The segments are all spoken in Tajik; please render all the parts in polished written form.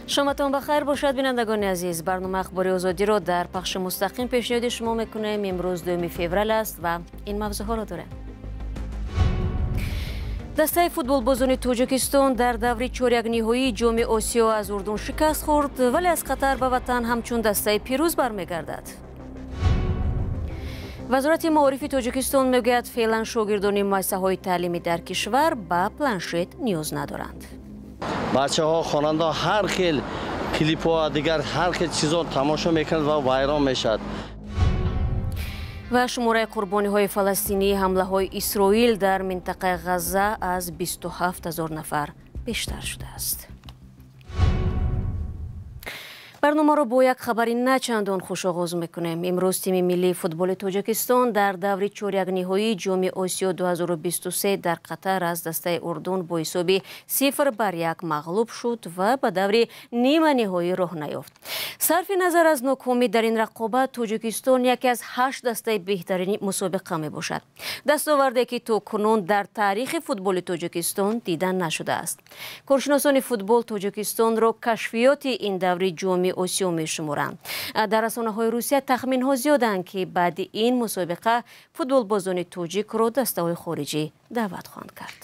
Шоматон бахайр бошад, бинандагони азиз. Барномаи Ахбори Озодиро дар пахши мустақим пешниҳоди шумо мекунем. Имрӯз 2 феврал аст ва ин мавзӯъҳоро дорем. Дастаи футболбозони Тоҷикистон дар даври чорякниҳоии Ҷоми Осиё аз Урдун шикаст хӯрд, вале аз Қатар ба ватан ҳамчун дастаи пирӯз бармегардад. Вазорати маорифи Тоҷикистон мегӯяд, феълан шогирдони муассисаҳои таълимӣ дар кишвар ба планшет ниёз надоранд. Бачаҳо, хонандаҳо ҳар хел клипҳо, дигар ҳар хел чизо тамошо мекунанд ва вайрон мешавад. Ва шумораи қурбониҳои фаластинии ҳамлаҳои Исроил дар минтақаи Ғазза аз 27 ҳазор нафар бештар шудааст. Барномаро бо як хабари начандон хуш оғоз мекунем. Имрӯз тими миллии футболи Тоҷикистон дар даври чорякниҳоии Ҷоми Осиё 2023 дар Қатар аз дастаи Урдун бо ҳисоби 0-1 мағлуб шуд ва ба даври ниманиҳоӣ роҳ наёфт. Сарфи назар аз нокомӣ дар ин рақобат, Тоҷикистон яке аз 8 дастаи беҳтарини мусобиқа мебошад. Дастоварде ки то кунун дар таърихи футболи Тоҷикистон дида нашудааст. Коршиносони футбол Тоҷикистонро кашфиёти ин даври Ҷоми Осиё мешуморанд. Дар расонаҳои Русия тахминҳо зиёданд, ки баъди ин мусобиқа футболбозони тоҷикро дастаҳои хориҷӣ даъват хоҳанд кард.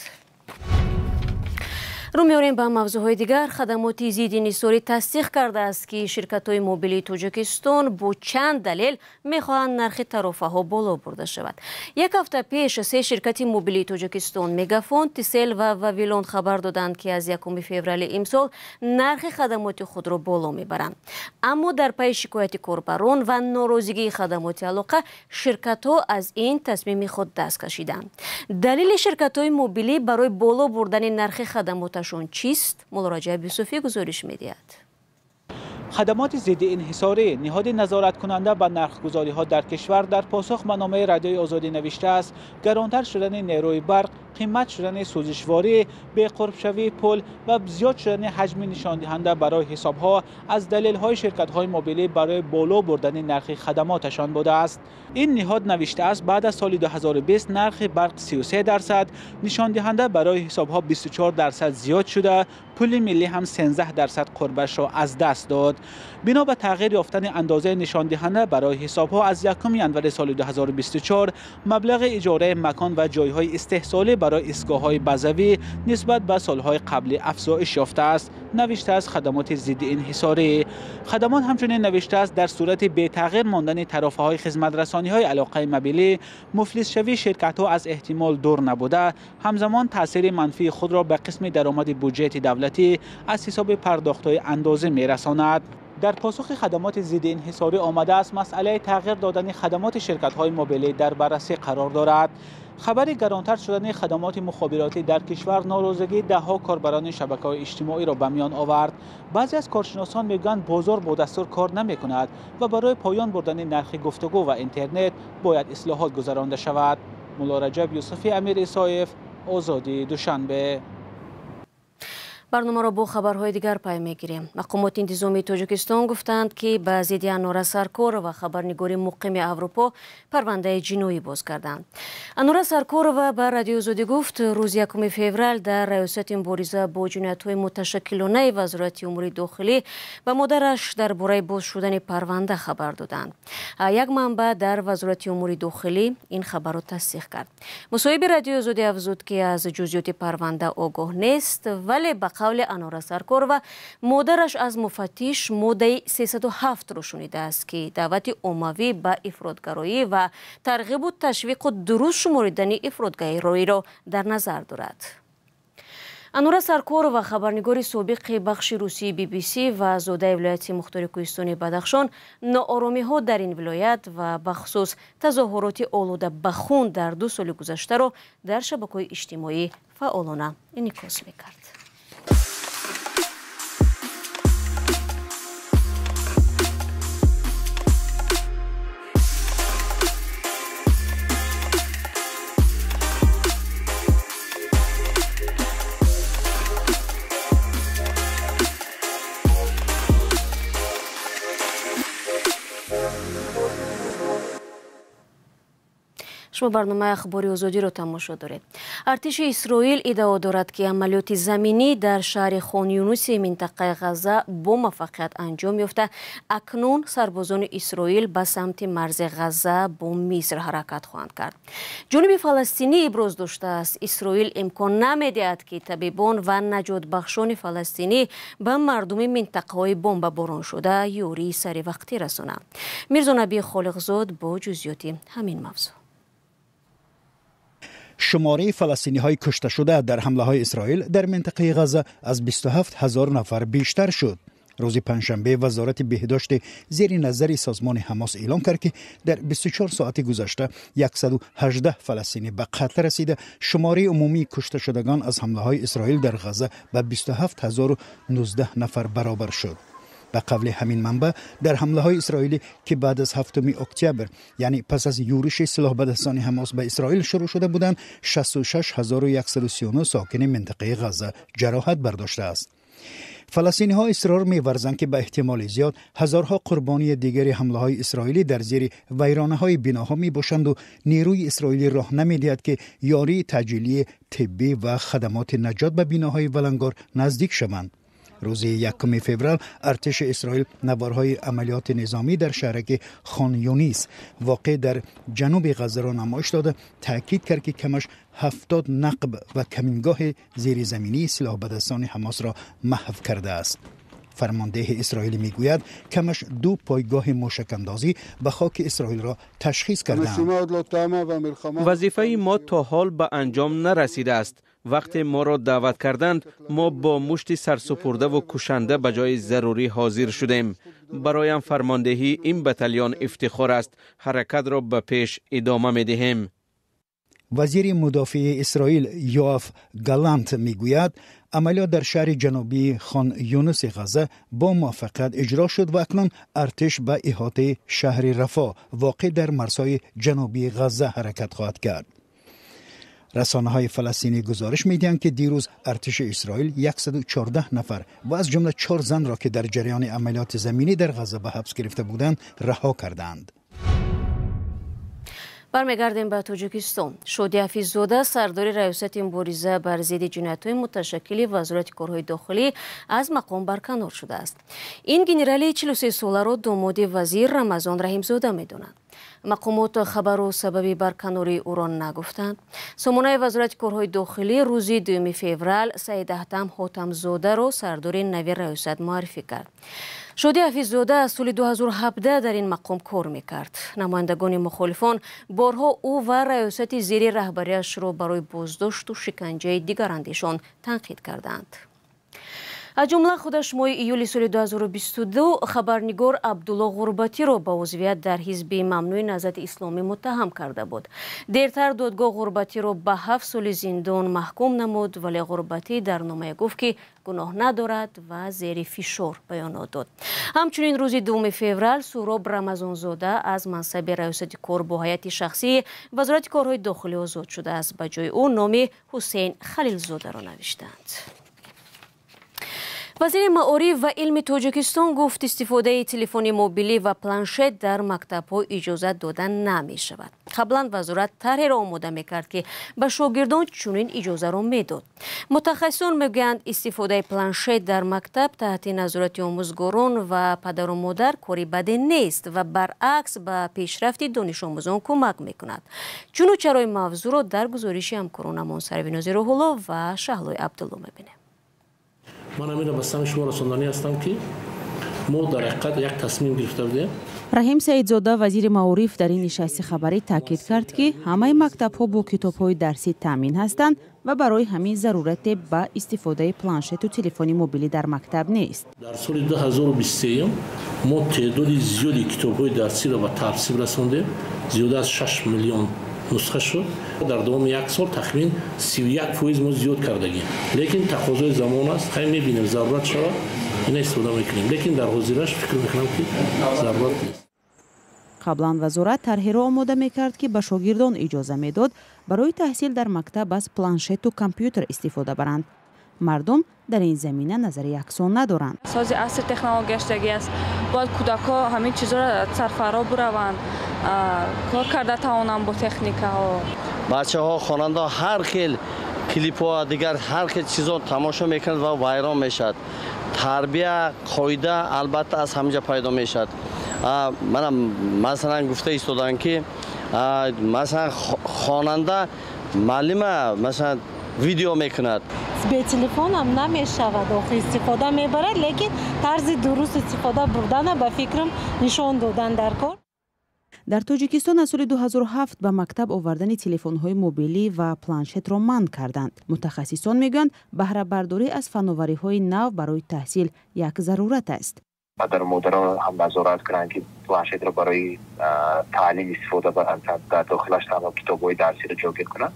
Рӯ меорем ба мавзӯъҳои дигар. Хадамоти зидди нисорӣ тасдиқ кардааст, ки ширкатҳои мобилии Тоҷикистон бо чанд далел мехоҳанд нархи тарофаҳо боло бурда шавад. Як ҳафта пеш се ширкати мобилии Тоҷикистон Мегафон, Тисел ва Вавилон хабар доданд, ки аз 1 феврали имсол нархи хадамоти худро боло мебаранд. Аммо дар пайи шикояти корбарон ва норозигии хадамоти алоқа ширкатҳо аз ин тасмими худ даст кашиданд. Далели ширкатҳои мобилӣ барои боло бурдани нархи хадамоташон чист? Мулло Раҷаб Юсуфӣ гузориш медиҳад. Хадамоти зидди инҳисорӣ, ниҳоди назораткунанда ба нархгузориҳо дар кишвар, дар посух ба номаи Радиои Озодӣ навиштааст, гаронтар шудани нерӯи барқ, қимат шудани сӯзишворӣ, беқурбшавии пул ва зиёд шудани ҳаҷми нишондиҳанда барои ҳисобҳо аз далелҳои ширкатҳои мобилӣ барои боло бурдани нархи хадамоташон будааст. Ин ниҳод навиштааст, баъд аз соли 2020 нархи барқ 33%, нишондиҳанда барои ҳисобҳо 24% зиёд шуда, пули миллӣ ҳам 13% қурбашро аз даст дод. Бино ба тағйир ёфтани андозаи нишондиҳанда барои ҳисобҳо аз 1 январи соли 2024 маблағи иҷораи макон ва ҷойҳои истеҳсолӣ барои истгоҳҳои базавӣ нисбат ба солҳои қаблӣ афзоиш ёфтааст, навиштааст хадамоти зидди инҳисорӣ. Хадамот ҳамчунин навиштааст, дар сурати бетағйир мондани тарофаҳои хизматрасониҳои алоқаи мобилӣ, муфлисшавии ширкатҳо аз эҳтимол дур набуда, ҳамзамон таъсири манфии худро ба қисми даромади буҷети давлатӣ аз ҳисоби пардохтҳои андозӣ мерасонад. Дар посухи хадамоти зидди инҳисорӣ омадааст, масъалаи тағйир додани хадамоти ширкатҳои мобилӣ дар баррасӣ қарор дорад. Хабари гаронтар шудани хадамоти мухобиротӣ дар кишвар норозигии даҳҳо корбарони шабакаҳои иҷтимоиро ба миён овард. Баъзе аз коршиносон мегӯянд, бозор бо дастур кор намекунад ва барои поён бурдани нархи гуфтугӯ ва интернет бояд ислоҳот гузаронда шавад. Мулло Раҷаб Юсуфӣ, Амир Исоев, Озодӣ, Душанбе. Барномаро бо хабарҳои дигар пай мегирем. Мақомоти интизомии Тоҷикистон гуфтанд, ки ба зидди Анора Саркорова, хабарнигори муқими Аврупо, парвандаи ҷиноӣ боз карданд. Анора Саркорова ба Радиои Озодӣ гуфт, рӯзи 1 феврал дар раёсати мубориза бо ҷиноятҳои муташаккилонаи Вазорати умури дохилӣ ба модараш дар бораи боз шудани парванда хабар доданд. Як манбаъ дар Вазорати умури дохилӣ ин хабарро тасдиқ кард. Мусоҳиби Радиои Озодӣ афзуд, ки аз ҷузъиёти парванда огоҳ нест, вале ба қавли Анора Саркорова модараш аз муфаттиш моддаи 307-ро шунидааст, ки даъвати оммавӣ ба ифротгароӣ ва тарғибу ташвиқу дуруст шуморидани ифротгароиро дар назар дорад. Анора Саркорова, хабарнигори собиқи бахши русии BBC ва зодаи вилояти мухтори кӯҳистони Бадахшон, нооромиҳо дар ин вилоят ва бахусус тазоҳуроти олуда ба хун дар 2 соли гузаштаро дар шабакаҳои иҷтимоӣ фаъолона инъикос мекард. Шумо барномаи Ахбори Озодиро тамошо доред. Артиши Исроил иддао дорад, ки амалиёти заминӣ дар шаҳри Хон Юнуси минтақаи Ғазза бо муваффақият анҷом ёфта, акнун сарбозони Исроил ба самти марзи Ғазза бо Миср ҳаракат хоҳанд кард. Ҷониби фаластинӣ иброз доштааст, Исроил имкон намедиҳад, ки табибон ва наҷотбахшони фаластинӣ ба мардуми минтақаҳои бомбабороншуда ёрии саривақтӣ расонанд. Мирзонаби Холиқзод бо ҷузъиёти ҳамин мавзӯъ. Шумораи фаластиниҳои кушташуда дар ҳамлаҳои Исроил дар минтақаи Ғазза аз 27 ҳазор нафар бештар шуд. Рӯзи панҷшанбе Вазорати беҳдошти зери назари созмони Ҳамос эълон кард, ки дар 24 соати гузашта 118 фаластинӣ ба қатл расида, шумораи умумии кушташудагон аз ҳамлаҳои Исроил дар Ғазза ба 27 019 нафар баробар шуд. Ба қавли ҳамин манбаъ, дар ҳамлаҳои исроилӣ, ки баъд аз 7 октябр, яъне пас аз юриши силоҳбадастони Ҳамос ба Исроил шурӯъ шуда буданд, 66 139 сокини минтақаи Ғазза ҷароҳат бардоштааст. Фаластиниҳо исрор меварзанд, ки ба эҳтимоли зиёд ҳазорҳо қурбонии дигари ҳамлаҳои исроилӣ дар зери вайронаҳои биноҳо мебошанду нерӯи исроилӣ роҳ намедиҳад, ки ёрии таъҷилии тиббӣ ва хадамоти наҷот ба биноҳои валангор наздик шаванд. Рӯзи 1 феврал артиши Исроил наворҳои амалиёти низомӣ дар шаҳраки Хон Юнис, воқеъ дар ҷануби Ғаззаро намоиш дода, таъкид кард, ки камаш 70 нақб ва камингоҳи зеризаминии силоҳбадастони Ҳамосро маҳв кардааст. Фармондеҳи исроилӣ мегӯяд, камаш ду пойгоҳи мушакандозӣ ба хоки Исроилро ташхис кардаанд. Вазифаи мо то ҳол ба анҷом нарасидааст. Вақте моро даъват карданд, мо бо мушти сарсупурдаву кушанда ба ҷои зарурӣ ҳозир шудем. Бароям фармондеҳии ин батальон ифтихор аст. Ҳаракатро ба пеш идома медиҳем. Вазири мудофиаи Исроил Йоаф Галант мегӯяд, амалиёт дар шаҳри ҷанубии Хон Юнуси Ғазза бо муваффақият иҷро шуд ва акнун артиш ба иҳотаи шаҳри Рафо, воқеъ дар марзҳои ҷанубии Ғазза, ҳаракат хоҳад кард. Расонаҳои фаластинӣ гузориш медиҳанд, ки дирӯз артиши Исроил 114 нафар ва аз ҷумла чор занро, ки дар ҷараёни амалиёти заминӣ дар Ғазза ба ҳабс гирифта буданд, раҳо кардаанд. Бармегардем ба Тоҷикистон. Шоди Ҳафиззода, сардори Раёсати мубориза бар зидди ҷиноятҳои муташаккили Вазорати корҳои дохилӣ, аз мақом барканор шудааст. Ин генерали 43-соларо домоди вазир Рамазон Раҳимзода медонанд. Мақомот хабару сабаби барканории ӯро нагуфтанд. Сомонаи Вазорати корҳои дохилӣ рӯзи 2 феврал Саидаҳтам Ҳотамзодаро сардори нави раёсат муаррифӣ кард. Шоди Ҳафиззода аз соли 2017 дар ин мақом кор мекард. Намояндагони мухолифон борҳо ӯ ва раёсати зери раҳбариашро барои боздошту шиканҷаи дигарандешон танқид кардаанд. Аз ҷумла худаш моҳи июли соли 2022 хабарнигор Абдулло Ғурбатиро ба узвият дар ҳизби мамнӯи Наҳзати Исломӣ муттаҳам карда буд. Дертар додгоҳ Ғурбатиро ба 7 соли зиндон маҳкум намуд, вале Ғурбатӣ дар номае гуфт, ки гуноҳ надорад ва зери фишор баёнот дод. Ҳамчунин рӯзи 2 феврал Суҳроб Рамазонзода аз мансаби раёсати кор бо ҳайати шахсии Вазорати корҳои дохилӣ озод шудааст. Ба ҷои ӯ номи Ҳусейн Халилзодаро навиштанд. Вазири маориф ва илми Тоҷикистон гуфт, истифодаи телефони мобилӣ ва планшет дар мактабҳо иҷозат дода намешавад. Қаблан вазорат тарҳеро омода мекард, ки ба шогирдон чунин иҷозаро медод. Мутахассисон мегӯянд, истифодаи планшет дар мактаб таҳти назорати омӯзгорон ва падару модар кори баде нест ва баръакс ба пешрафти донишомӯзон кӯмак мекунад. Чуну чарои мавзӯъро дар гузориши ҳамкоронамон Сарвинози Рӯҳулло ва Шаҳлои Абдулло мебинем. Ман ҳаминро ба самъи шумо расонданӣ ҳастам, ки мо дар ҳақиқат як тасмим гирифта будем. Раҳим Саидзода, вазири маориф, дар ин нишасти хабарӣ таъкид кард, ки ҳамаи мактабҳо бо китобҳои дарсӣ таъмин ҳастанд ва барои ҳамин зарурате ба истифодаи планшету телефони мобилӣ дар мактаб нест. Дар соли 2023 мо теъдоди зиёди китобҳои дарсиро ба табсиб расондем, зиёда аз 6 миллион нусха шуд. Дар давоми як сол тахмин 31% мо зиёд кардагем. Лекин тақозои замон аст, хай, мебинем, зарурат шавад, ина истифода мекунем, лекин дар ҳозираш фикр мекунам, ки зарурат нест. Қаблан вазорат тарҳеро омода мекард, ки ба шогирдон иҷоза медод барои таҳсил дар мактаб аз планшету компютер истифода баранд. Мардум дар ин замина назари яксон надоранд. Сози асри технология шудагӣ аст, бояд кӯдакҳо ҳамин чизҳоро сарфаро бураванд. Кор карда тавонам бо техникаҳо. Бачаҳо, хонандаҳо ҳар хел клипҳо, дигар ҳар хел чизо тамошо мекунанд ва вайрон мешавад. Тарбия, қоида албатта аз ҳаминҷа пайдо мешавад. Мана масалан гуфта истоданд, ки масалан хонанда муаллима масалан видео мекунад. Бе телефонам намешавад, охи истифода мебарад, лекин тарзи дуруст истифода бурдана ба фикрам нишон додан дар кор. Дар Тоҷикистон аз соли 2007 ба мактаб овардани телефонҳои мобилӣ ва планшетро манъ карданд. Мутахассисон мегӯянд, баҳрабардорӣ аз фановариҳои нав барои таҳсил як зарурат аст. Падару модаро ҳам назорат кунанд, ки планшетро барои таълим истифода баранд, дар дохилаш танҳо китобҳои дарсиро ҷойгир кунанд.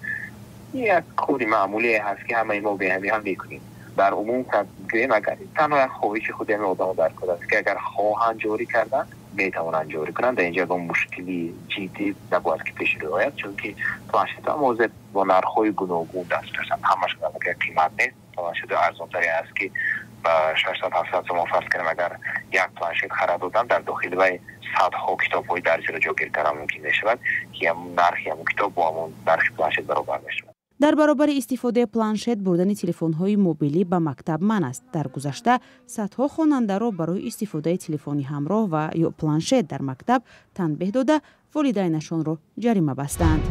Як кори маъмулие ҳаст, ки ҳамаи мо беҳамӣ ҳам мекунем. Дар умум гӯем, агар танҳо як хоҳиши худи ҳамин одамо дар кор аст, ки агар хоҳанд ҷорӣ кардан, метавонанд ҷорӣ кунанд. Дар инҷо ягон мушкили ҷиддӣ набояд ки пеш рӯ ояд, чунки планшетҳо ҳам ҳозир бо нархҳои гуногун дастрасанд, ҳамашон қимат нест. Планшетҳои арзонтаре ҳаст, ки ба 600-700 сомон, фарз кунем, агар як планшет харад додам, дар дохили вай садҳо китобҳои дарсиро ҷойгир кардан мумкин мешавад, ки ҳамун нархи ҳамун китоб бо ҳамун нархи планшет баробар мешавад. Дар баробари истифодаи планшет, бурдани телефонҳои мобилӣ ба мактаб манъ аст. Дар гузашта садҳо хонандаро барои истифодаи телефони ҳамроҳ ва ё планшет дар мактаб танбеҳ дода, волидайнашонро ҷарима бастанд.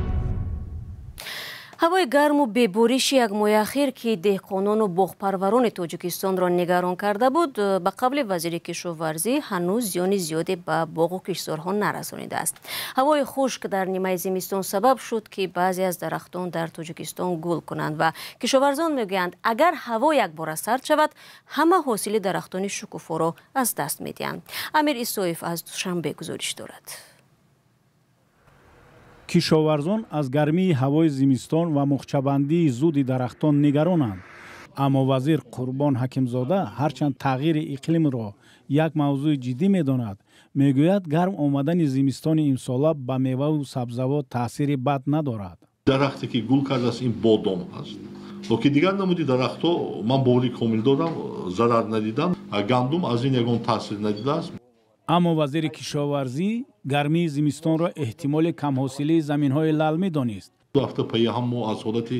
Ҳавои гарму бебориши як моҳи ахир, ки деҳқонону боғпарварони Тоҷикистонро нигарон карда буд, ба қавли вазири кишоварзӣ, ҳанӯз зиёни зиёде ба боғу киштзорҳо нарасонидааст. Ҳавои хушк дар нимаи зимистон сабаб шуд, ки баъзе аз дарахтон дар Тоҷикистон гул кунанд ва кишоварзон мегӯянд, агар ҳаво якбора сард шавад, ҳама ҳосили дарахтони шукуфоро аз даст медиҳанд. Амир Исоев аз Душанбе гузориш дорад. Кишоварзон аз гармии ҳавои зимистон ва мухчабандии зуди дарахтон нигаронанд, аммо вазир Қурбон Ҳакимзода ҳарчанд тағйири иқлимро як мавзӯи ҷиддӣ медонад, мегӯяд, гарм омадани зимистони имсола ба меваву сабзавот таъсири бад надорад. Дарахте ки гул кардааст, ин бодом аст, лекин дигар намуди дарахтҳо, ман боварӣ комил дорам, зарар надидам. Гандум аз ин ягон таъсир надидааст. Аммо вазири кишоварзӣ гармии зимистонро эҳтимоли камҳосилии заминҳои лалмӣ донист. 2 ҳафта пайи ҳам мо аз ҳолати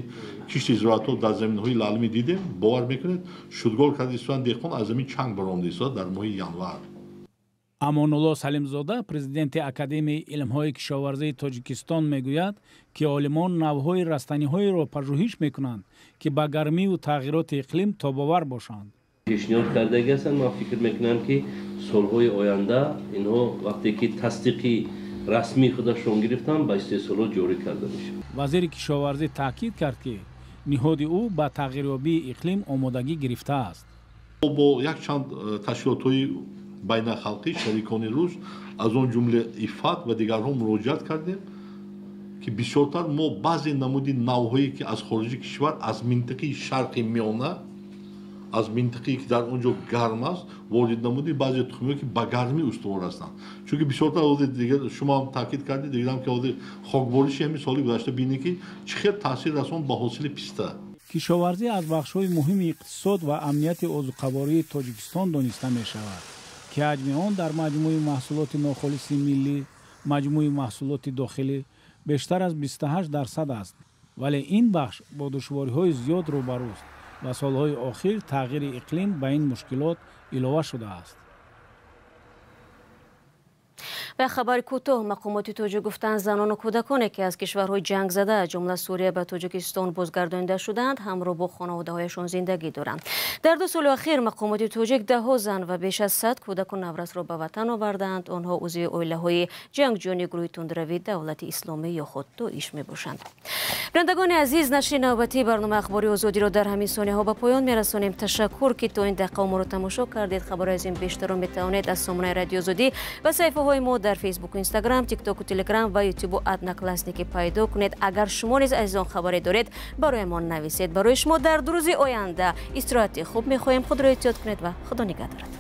кишти зироатҳо дар заминҳои лалмӣ дидем. Бовар мекунед, шудгор карда истодан, деҳқон аз замин чанг баромада истода дар моҳи январ. Амонулло Салимзода, президенти Академияи илмҳои кишоварзии Тоҷикистон, мегӯяд, ки олимон навъҳои растаниҳоеро пажӯҳиш мекунанд, ки ба гармиву тағйироти иқлим тобовар бошанд. Пешниҳод кардагӣ ҳастанд. Ман фикр мекунам, ки солҳои оянда инҳо, вақте ки тасдиқи расмии худашон гирифтанд, ба истеҳсолот ҷорӣ карда мешавад. Вазири кишоварзӣ таъкид кард, ки ниҳоди ӯ ба тағйирёбии иқлим омодагӣ гирифтааст. Бо якчанд ташкилотҳои байналхалқӣ, шарикони рушд, аз он ҷумла ИФАД ва дигарҳо муроҷиат кардем, ки бисёртар мо баъзе намуди навъҳое, ки аз хориҷи кишвар, аз минтақаи Шарқи Миёна, аз минтақае ки дар он ҷо гарм аст, ворид намуди баъзе тухмиҳо, ки ба гармӣ устувор ҳастанд. Чунки бисёртар дигар шумо ҳам таъкид кардед, дигарам, ки ҳозир хокбориши ҳамин соли гузашта бинед, ки чӣ хел таъсир расонд ба ҳосили писта. Кишоварзӣ аз бахшҳои муҳими иқтисод ва амнияти озуқавории Тоҷикистон дониста мешавад, ки ҳаҷми он дар маҷмӯи маҳсулоти нохолиси миллӣ, маҷмӯи маҳсулоти дохилӣ бештар аз 28% аст. Вале ин бахш бо душвориҳои зиёд рӯбарӯст ва солҳои охир тағйири иқлим ба ин мушкилот илова шудааст. Ба хабари кӯтоҳ, мақомоти тоҷик гуфтанд, занону кӯдаконе, ки аз кишварҳои ҷангзада, аз ҷумла Сурия, ба Тоҷикистон бозгардонида шуданд, ҳамроҳ бо хонаводаҳояшон зиндагӣ доранд. Дар 2 соли охир мақомоти тоҷик даҳҳо зан ва беш аз 100 кӯдаку наврасро ба ватан овардаанд. Онҳо узви оилаҳои ҷангҷӯёни гурӯҳи тундравии Давлати Исломӣ ё худ ДОИШ мебошанд. Бинандагони азиз, нашри навбатии барномаи Ахбори Озодиро дар ҳамин сониҳо ба поён мерасонем. Ташаккур, ки то ин дақиқа моро тамошо кардед. Хабарҳои аз ин бештарро метавонед аз сомонаи Радиои Озодӣ ва саҳифаҳои мо дар Фейсбуку, Инстаграм, Тиктоку, Телеграм ва Ютубу Одноклассники пайдо кунед. Агар шумо низ, азизон, хабаре доред, барои мо нависед. Барои шумо дар 2 рӯзи оянда истироҳати хуб мехоҳем. Худро эҳтиёт кунед ва Худо нигаҳдорад.